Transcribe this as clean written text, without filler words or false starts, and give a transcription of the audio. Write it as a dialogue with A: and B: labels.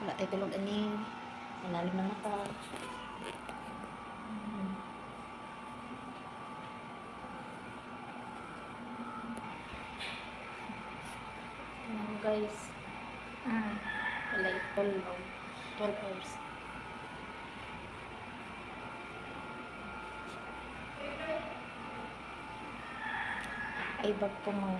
A: Wala tayo tulog ani. Malalim na mata. Tingnan mo, guys. Wala tulog. 12 hours. Ay, bag po mo.